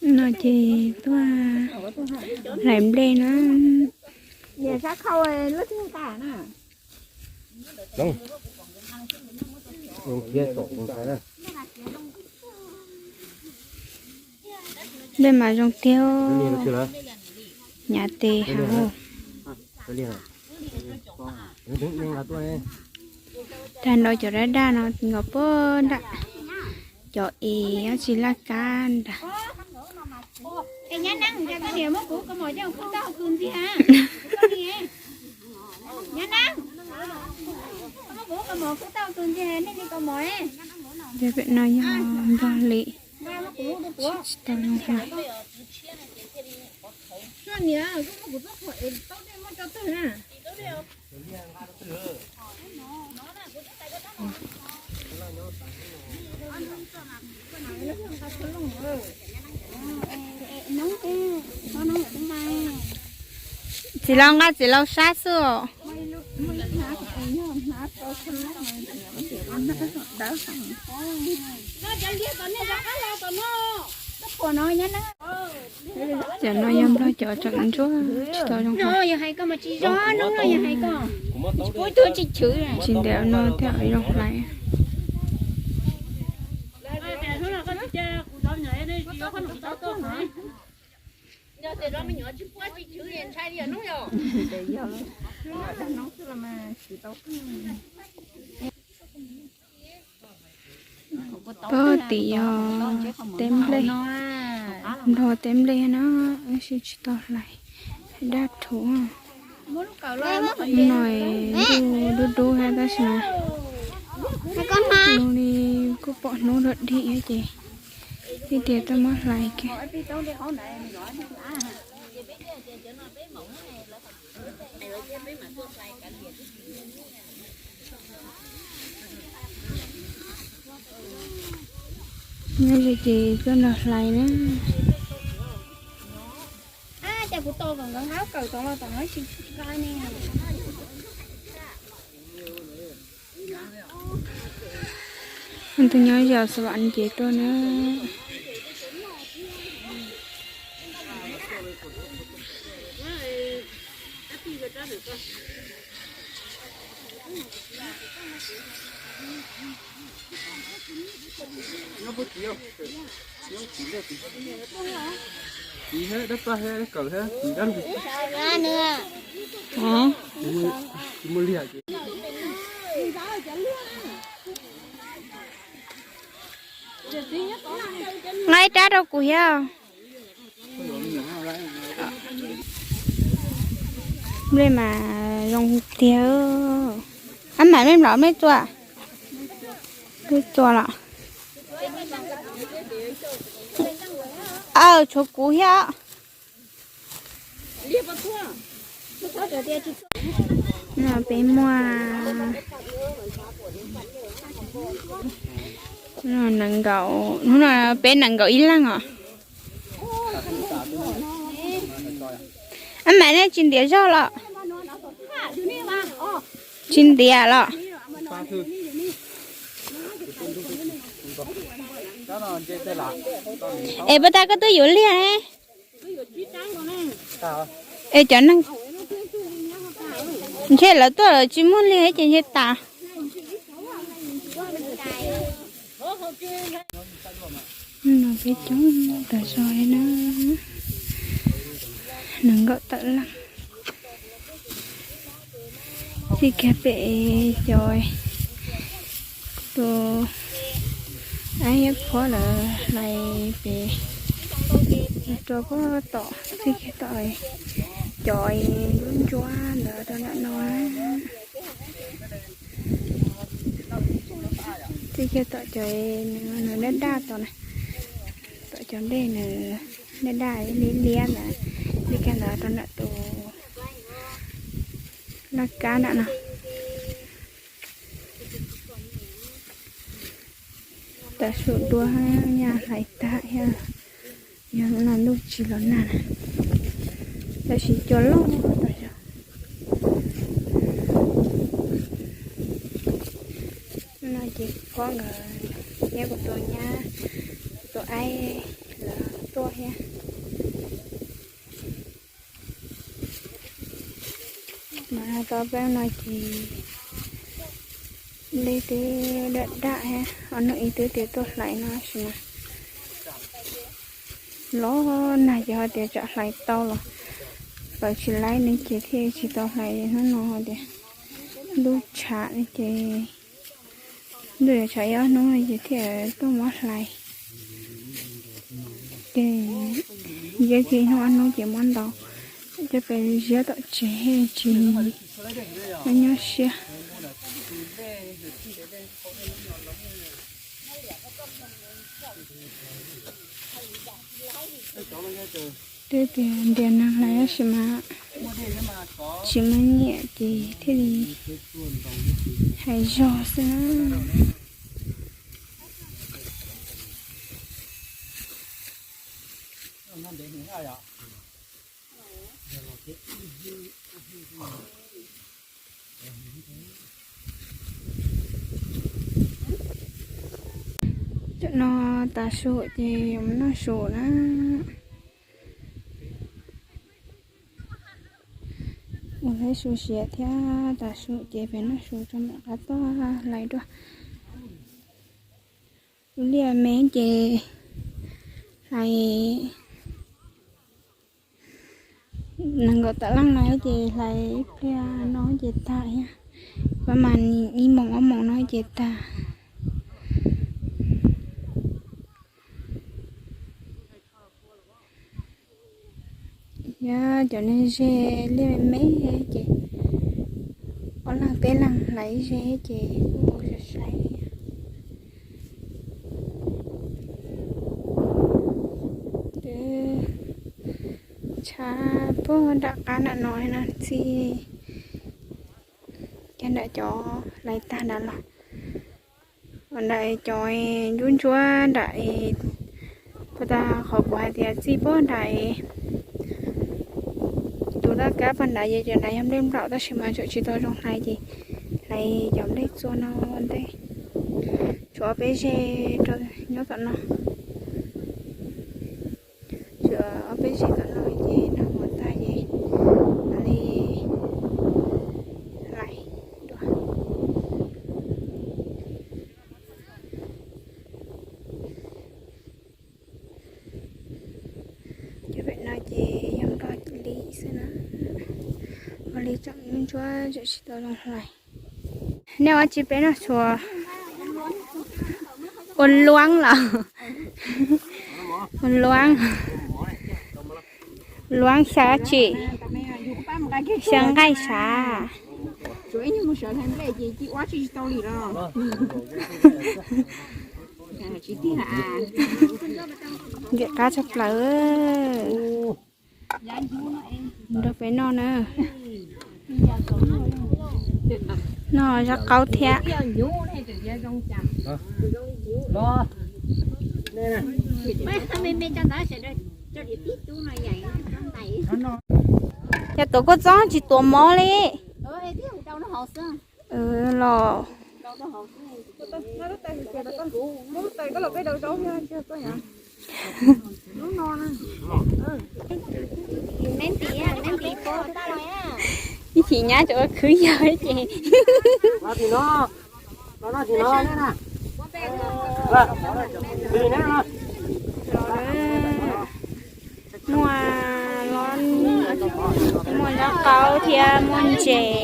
No ces tuaj hlais nplej na. Nplej mas zoo tiag, hnyav tes heev. Tag nrho cov dab daj no nkaus puag nram cov es dab tsi laj kab nrad. Pem no yog nplog li, tsis tau zoo hlais. Txiv laus nqa txiv laus sab xwb os. Cov no yog nplog cov tseem ntsuab tsis tau zoo. Yog hais koj mas tsis zoo, hnub no yog hais koj, tsis pub tuaj tsis chwv. Tsis ntev no thiaj zoo hlais. Pog tim yog teb nplej, nplog teb nplej no, tab sis tsis tau hlais, daj rhuv. Hnub no ntuj dub dub thiab tab sis mas zoo li kuj pom hnub dog dig thiab ces thiaj tias tuaj muab hlais kiag. Nyob zoo ces tuaj nrog hlais na. Tus nyob ze Xas Vas ces tuaj na. Nqa ib rab rau kuv thiab. Nplej mas zoo tiag. Ab mam mej mlom mej txua, mej txua los. Aw, tshuav kuv thiab. No peb muaj nees nkaum, hnub no peb nees nkaum ib leeg os. Ab mam nej tsis ntiav zog los? Tsis ntiav los? Es puas tas koj twb yuav liag ne? Es cov neeg, ntshe lawv tuaj lawv tsis muaj liag ces ntshe tas. No peb coob tas zog li na, nees nkaum tawm leej. Txij kiag pem cov tus aib qhuab lawm hlais pem rau puag tom txij kiag tom cov lub ntsuab ntawd rau nram no. Txij kiag tom cov nws daj daj tom na, tom cov nplej nws daj daj liab liab ntawd, txij kiag ntawd rau nram tus laj kab nram no. Tam sim dua nyaj hlais tag thiab, yog no ntuj tsis los nag na, tam sim cua loj tas zog. No ces pog nkawd thiab kuv tus nyab, kuv tus aib lawv tuaj thiab. Mas tau peb no ces nplej twb daj daj thiab, ob hnub ib twb tias tuaj hlais no tab sis mas los nag ces ho tias tsam hlais tau los pawv tsis laib ne ces thiaj tsis tau hlais. Hnub no ho tias lub tshav ne ces ntuj yuav tshav ib ob hnub no ces thiaj tuaj muab hlais. Ces ziab kiag hnub ob hnub ces muab ntaus coj pem ziab tom tsev tsis nyob siab. Twb tias ntiav neeg hlais tab sis mas tsis muaj nyiaj ces thiaj li hais zog xwb na. Tam no tas su ces yuav mus noj su na. Ua lawv su siav thiab tas su ces peb noj su tso mam qab tuaj hlais dua. Tus liaj me ces hlais nees nkaum tawm leej no ces hlais ib pliag no ces tag thiab. Pab mas ib moos ob moos no ces tag. Thiab cov niag ze liaj me ces ob leeg peb leeg hlais ze ces kuj sai sai. Tshav puag nram qab nram no no txij kiag nram cov hlais tag nrad los. Nram cov ntsuab ntsuab nram, puag ta qhov kuv hais tias txij puag nram tus laj kab puag nrad ces cov nrad yog nplej nplaum tab sis mas tseem tsis tau zoo hlais ces hlais cov nplej txua no ua ntej. Tshuav ob peb zeg rau nyob tom no. Tshuav ob peb zeg tom no ces nag hmo tag ces mam li hlais dua. Cov pem no ces yog nplog li xwb na, nplog li tseem ntsuab tseem tsis tau zoo hlais. Nej ua tsi peb noj tshuav? Ua luab los? Ua luab, luab xyaw tsi? Xyaw nqaij sav. Ntxim qab tshaj plaws. Nrog peb noj na. Noj zaj qaub thiab. Yog tuav kua txob tsis tuav mov li. Los ib chim nyab tseem ua khwv yawg ces. Muaj, muaj zaub qaub thiab muaj ntses.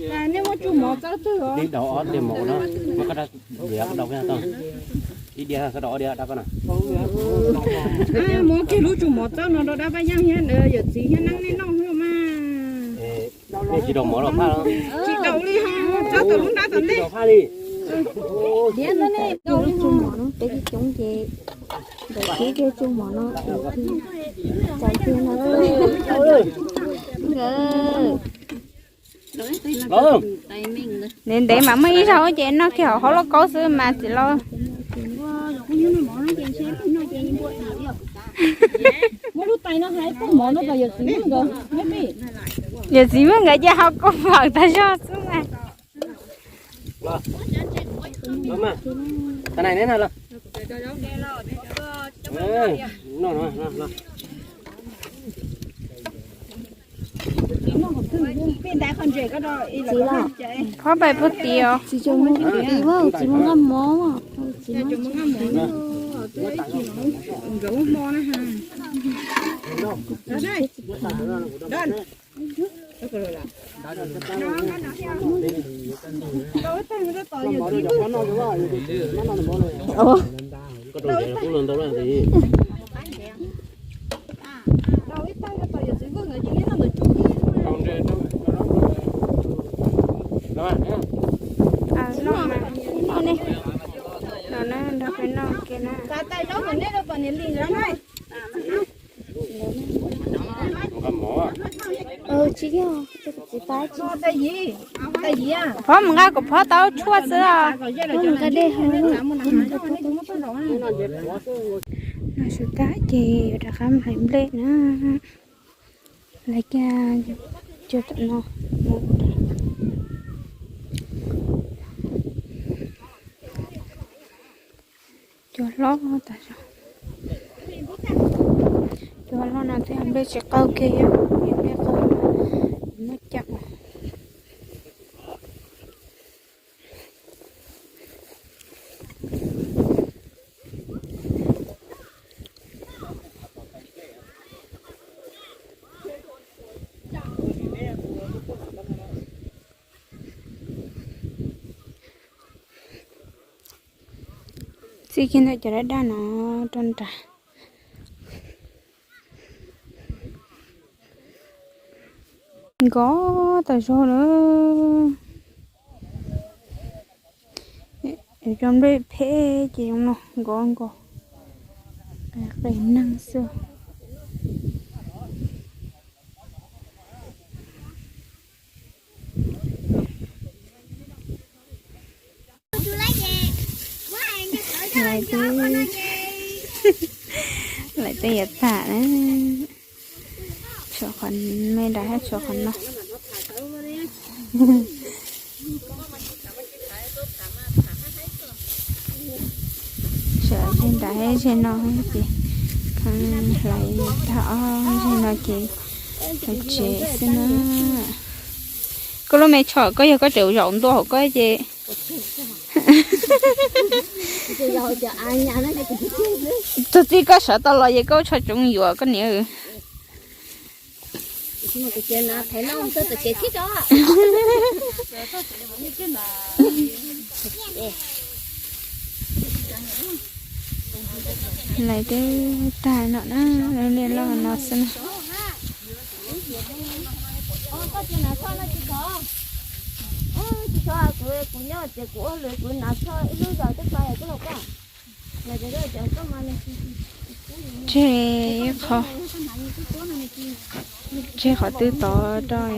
Nej muab tsuj mov txawb twg os? Diav, koj rau ob diav dab koj na. Muab kiag lub tsuj mov txob no rau dab Paj Yeeb thiab yawm txiv thiab neeb nej noj xwb mas. Nej tsis rau mov los phaj los? Tsis rau li ho, txob tau lub nrab tom ntej. Diav no ne, lub tsuj mov no peb coob coob ces ntawm tib kiag tsuj mov no txais kiag no. Ntev ntev mas muaj ib zaug ces noj kiag hauv hauv lauj kaub xwb mas txiv laus. Yawm txiv muab nkawd cia hau kua fawm tag zog xwb mas. Txiv los, phob pais puag tid os. Txiv tseem mus puag tid, txiv mus nqa mov, txiv mus nqa mov. Phob mus nqa kuv phob tau tshuaj xwb os. Noj su tas ces yuav rov qab hlais nplej na. Lawv cog cov no mus. Cua hlob tas zog. Cua hlob no thiab nplej tsis qau kiag, yog nplej qau muab cam. Txij kiag ntawm cov daj daj no rau nrad. Nkos tas zog lawm. Cov nplej phem ces zoo no nkos nkos, qis neeg xwb. Lawv twb yuav tag na. Tshuav qhov me nrad thiab tshuav qhov no. Tshuav ze nrad thiab ze no ces hlais tag ob ze no ces hlais tsev xwb na. Koj lub me tsho koj yog koj tseem zaum ntua hauv koj ces txog txij koj sawv tau los ces koj tsho tsoov yuam koj niam. Hlais twb tag no na, liaj loj no xwb na. Tseg ib qho, tseg qhov twb tod rau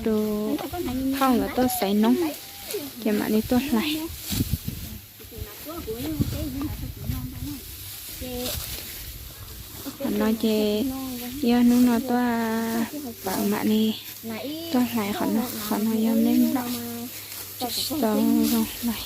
tus phauj nkawd tuaj xaiv noob, ces mam li tuaj hlais. Qhov no ces yog hnub no tuaj pawv mam li tuaj hlais qhov no, qhov no yog nplej nplaum, tsis tau zoo hlais.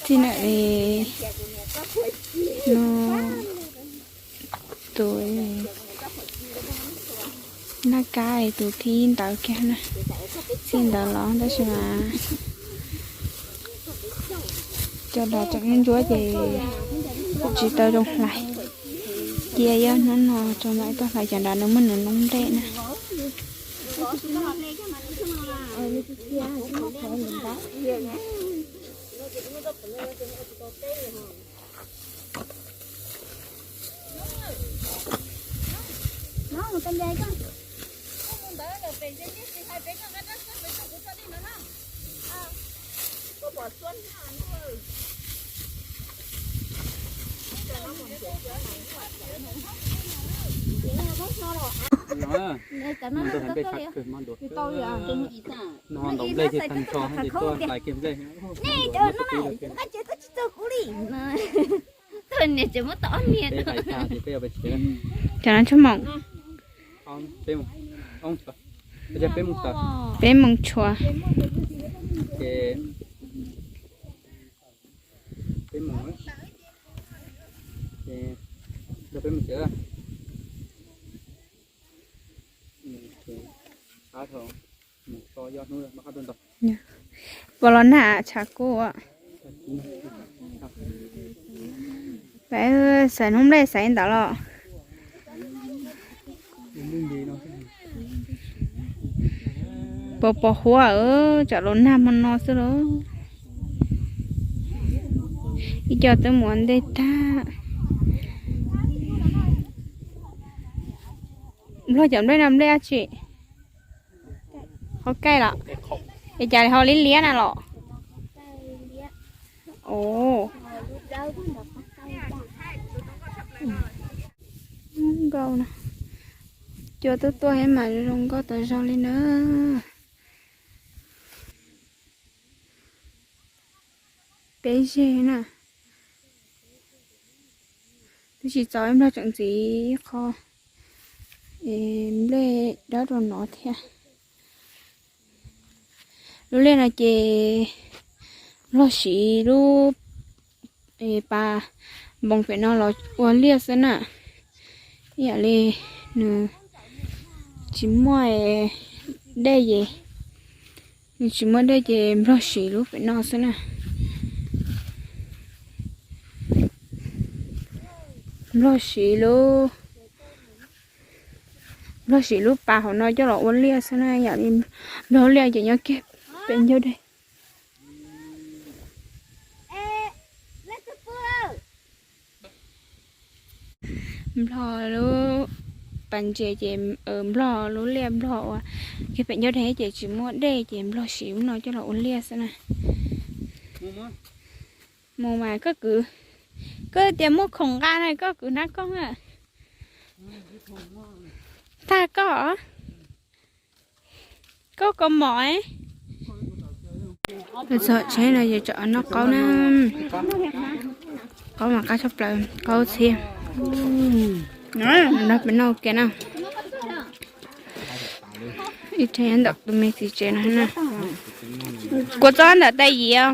Txij nam li no tus naj kab tus thib ntawd kiag na, txij ntawd los tab sis mas cov dag tseem ntsuab ces tsis tau zoo hlais. Cia yog hnub no rau mam tuaj hlais cov nrad nws muaj nws noob nplej na. No ntaus nplej thiaj tag nrho ces tuaj hlais kiag nplej. Cov no tshuaj moom. Peb moos tshua. Puas los nag tshav kub. Peb xaiv noob nplej xaiv ntawd los. Pos pos huab tsam los nag hmo no xwb los. Ib co twb mus ua ntej tag. Nplog cov nplej no nplej dab tsi? Qhov kaij los? Es cas ho liab liab na los? Nkauj na. Cua tuaj tuaj es mas zoo nkauj tas zog li na. Peb zeg na. Twb tsis txaus ib nplog tseem ntxiv qho nplej dawb rau no thiab. Lub liaj no ces nplog siv lub pas npoos pem no los ua liaj xwb na. Ib yam li nws tsis muaj dej ces, nws tsis muaj dej ces nplog siv lub pem no xwb na. Nplog siv lub, nplog siv lub pas hauv no coj los ua liaj xwb na, yam li nplog liaj ces nyob kiag pem ncauj dej. Nplog lub pas ntses ces nplog lub liaj nplog ua kiag pem ncauj dej ces tsis muaj dej ces nplog siv lub no coj los ua liaj xwb na. Mus mas koj kwv, koj tias muaj khoom nqa na koj kwv hnab koob na. Tag koj, koj koj mom. Txog tsheb no ces tseem noj qaub na. Qaub mas qab tshaj plaws, qaub txhiab. Nrog peb noj ua ke na. Ib txhia ntawm tus me txiv tsev no na. Kua txob ntawm Tag Yim,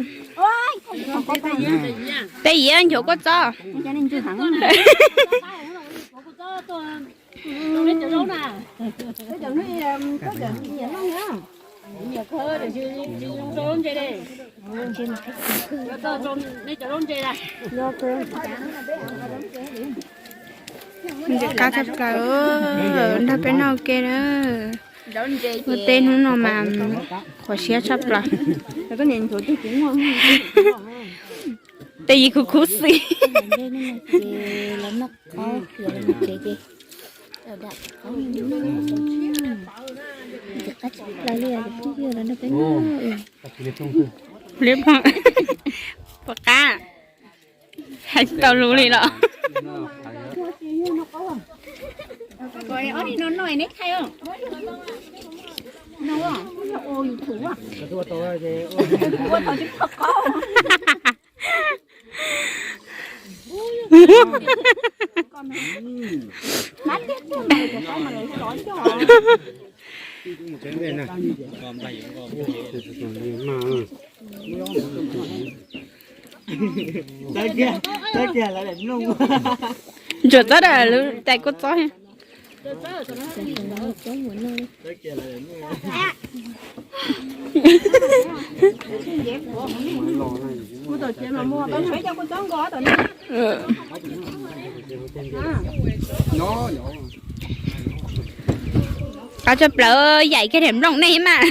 Tag Yim nchuav kua txob. Ntxim qab tshaj plaws, nrog peb noj ua ke na. Ua teb hnub no mas qhuav siab tshaj plaws. Tag Yim khuv khuv xim. Puas qab? Hais tsis tau lus li los. Ntsuas txob dam lub tais kua txob. Qab tshaj plaws yaim kiag daim nplooj nej mas.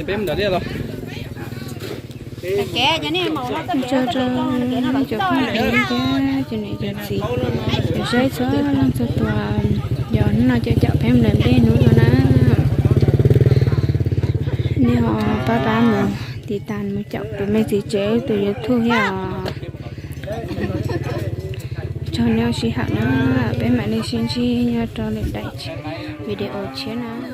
Pem tsev, ntso rau cov phooj ywg thiab cov niam cov txiv, cov saib txhua leej txhua tus, yog hnub no caum peb mus lawm dej hnub no na, nej ho pab pab mus tiv tas mus caum kuv me txiv tsev tus YouTube thiab os. Tsaug nej sij hawm na, peb mam li sib ntsib nyob rau lwm daim video tshiab na.